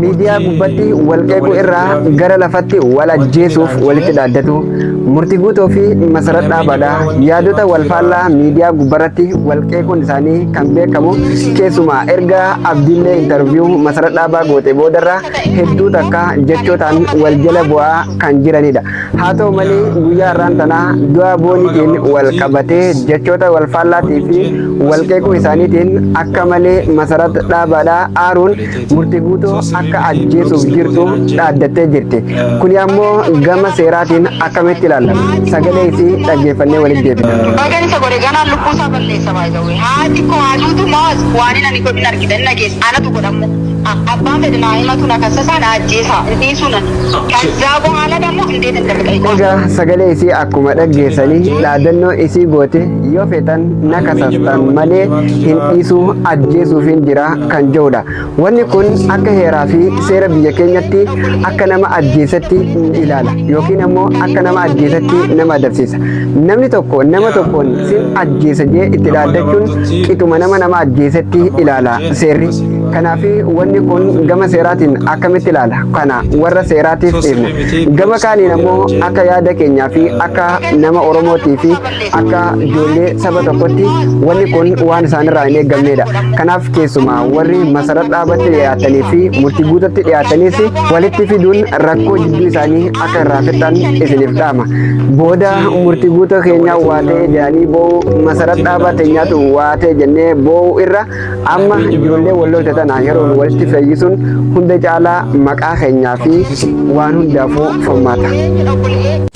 Miidiyaa gubbatti wal qeequu irraa gara lafatti wal ajjeesuuf walitti dhaaddatu. Murti Guutoo fi Masarat Dhaabaadha. Yaadota wal faallaa miidiyaa gubbarratti wal qeequun isaanii kan beekamu keessumaa erga Abdiillee interview Masarat Dhaabaa goote boodarra hedduu takka jechootaan wal jala bu'aa kan jiranidha. Haa ta'u malee guyyaa har'aan tanaa du'a Booniitiin wal qabatee jechoota wal faallaatii fi wal qeequu isaaniitiin akka malee Masarat Dhaabaadhaa aaruun Murti Guutoo akka ajjeesuuf jirtu dhaaddattee jirti. Kuni ammoo gama seeraatiin akkamitti ilaalama? Sagalee isii dhaggeeffannee walitti deebina. Bagan isa godhe ganaan lubbuu isaa balleessa by the way. Haati koo haa duutu moo waanin ani godhin argita hin dhageessa anatu godhammoo. Abbaan fedhe naa himatu na kassasaa na ajjeesaa hin dhiisuu nan. Kazzaa bohaala dammoo indeet indamixayiqaa. Egaa sagalee isii akkuma dhaggeessanii dhaadannoo isii goote yoo feetan na kasastan malee hin dhiisuu ajjeesuufin jira kan jedhudha. Wanni kun akka heeraa fi seera biyya keenyatti akka nama ajjeesetti ilaala yookiin ammoo akka nama ajjeesetti nama adabsiisa. Namni tokko nama tokkoon sin ajjeesa jee itti dhaaddachuun qixuma nama nama ajjeesetti ilaala seerri. Kanaaf wanni kun gama seeraatiin akkamitti ilaala? Kana warra seeraatiif dhiifna. Gama kaaniin ammoo akka yaada keenyaa fi akka nama Oromootii fi akka ijoollee saba tokkotti wanni kun waan isaanirraa hin eeggamnedha. Kanaaf keessumaa warri Masarat Dhaabatti dhiyaatanii fi Murtii Guutotti dhiyaatanis walitti fiduun rakkoo jidduu isaanii akka irraa fixan isiniif dhaama. Booda Murtii Guutoo keenyaa waa ta'e jedhanii boo'uu, Masarat Dhaabaa teenyaatu waa ta'e jennee boo'uu irra amma ijoollee wal lolte tana yeroon walitti fayyisuun hunda caalaa maqaa keenyaa fi waan hundaafuu furmaata.